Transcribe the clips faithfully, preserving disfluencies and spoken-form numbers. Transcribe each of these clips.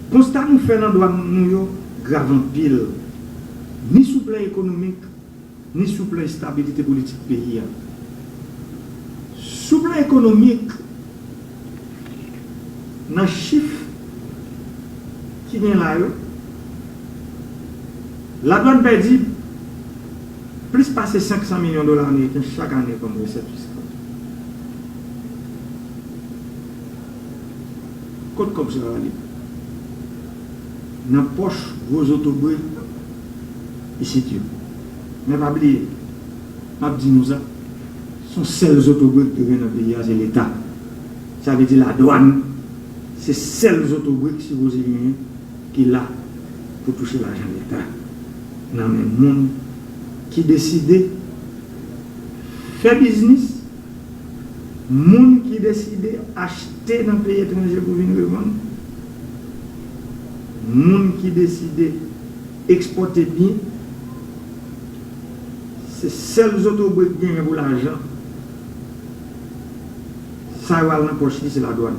Konsta nou fè nan dwàn nou yo grav anpil, ni sou plan ekonomik, ni sou plan estabilite politik peyi a. Sou plan ekonomik, nan chif ki gen la yo, ladwàn pèdi plis pase senk san milyon dola ameriken chak ane kòm resèt fiskal. Kot kòb sa a ale? Nan pòch gwo zotobre isit yo. Men pa bliye, m ap di nou sa, se yon sèl zotobre ki gen nan peyi a, se Leta. Sa vle di ladwàn, se sèl zotobre ki sipoze genyen, ki la pou touche lajan Leta nan men moun ki deside fè biznis, moun ki deside achte nan peyi etranje pou vin revann, moun ki deside ekspòte byen, se sèl zotobre ki genyen pou lajan sa yo al nan pòch li, se ladwàn.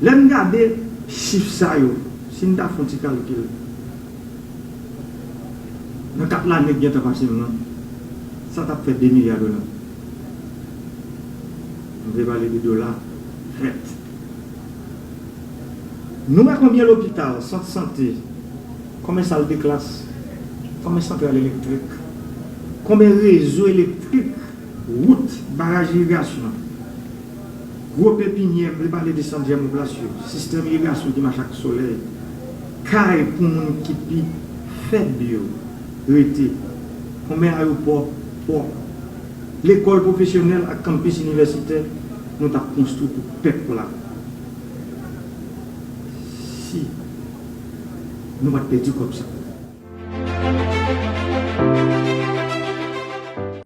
Lè n gade chif sa yo, si n ta fè yon ti kalkil, nan kat lane k gentan pase m nan, sa t ap fè de milya dola. M vle pale de dola frèt. Nou wè konbyen lopital, sant sante, konbyen sal de klas, konbyen santral elektrik, konbyen rezo elektrik, wout, baraj irigasyon, gwo pepinyè, m vle pale de sant Jèmoplas yo, sistèm irigasyon ki mache ak solèy, kay pou moun ki pi fèb yo rete, konbyen ayewopò, pò, lekòl pwofesyonèl ak kanpis inivèsitè nou t ap konstwi pou pèp la. Si nou pa t pèdi kòb sa yo.